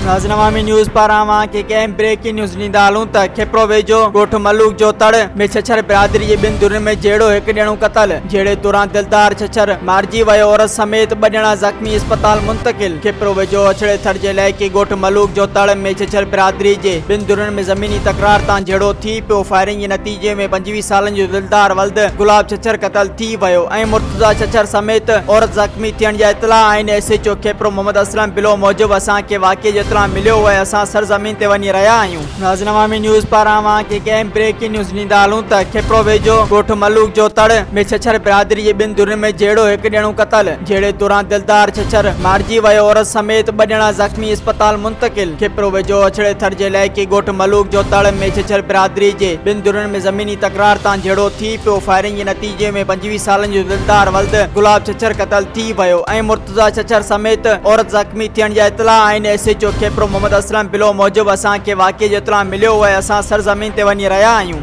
ناظرين عوامي نيوز پاران اوهان کي هڪ اهم بريڪنگ نيوز ڏيندا هلون ته کپرو ويجهو ڳوٺ ملوڪ جو تڙ ۾ ڇڇر برادري جي ٻن ڌرين ۾ جهيڙو هڪ ڄڻو قتل جهيڙي دوران دلدار ڇڇر مارجي ويو عورت سميت ٻه ڄڻا زخمي اسپتال منتقل کپرو ويجهو اڇڙي ٿر جي علائقي ڳوٺ ملوڪ جو تڙ ۾ ڇڇر برادري جي ٻن ڌرين ۾ زميني تڪرار تان جهيڙو ٿي پيو فائرنگ جي نتيجي ۾ 25 سالن جو دلدار ولد گلاب ڇڇر قتل ٿي ويو ۽ مرتضيٰ ڇڇر سميت عورت زخمي ٿيڻ جا اطلاع آهن، S H O Khipro Muhammad Aslam Bullo موجب اسان کي واقعي جو اطلاع مليو هو ۽ اسان سرزمين تي وڃي رهيا آهيون. ناظرين عوامي نيوز پاران اوهان کي هڪ اهم بريڪنگ نيوز ڏيندا هلون ته کپرو ويجهو ڳوٺ ملوڪ جو تڙ ۾ ڇڇر برادري جي ٻن ڌرين ۾ جهيڙو هڪ ڄڻو قتل جهيڙي دوران دلدار ڇڇر مارجي ويو عورت سميت ٻه ڄڻا زخمي اسپتال منتقل کپرو ويجهو اڇڙي ٿر جي علائقي ڳوٺ ملوڪ جو تڙ ۾ ڇڇر برادري جي ٻن ڌرين ۾ زميني تڪرار تان جهيڙو ٿي پيو فائرنگ جي نتيجي ۾ 25 سالن جو دلدار ولد گلاب ڇڇر قتل ٿي ويو ۽ مرتضيٰ ڇڇر سميت عورت زخمي ٿيڻ جا اطلاع آهن، S H O Khipro Muhammad Aslam Bullo موجب اسان کي واقعي جو اطلاع مليو هو ۽ اسان سرزمين تي وڃي رهيا آهيون.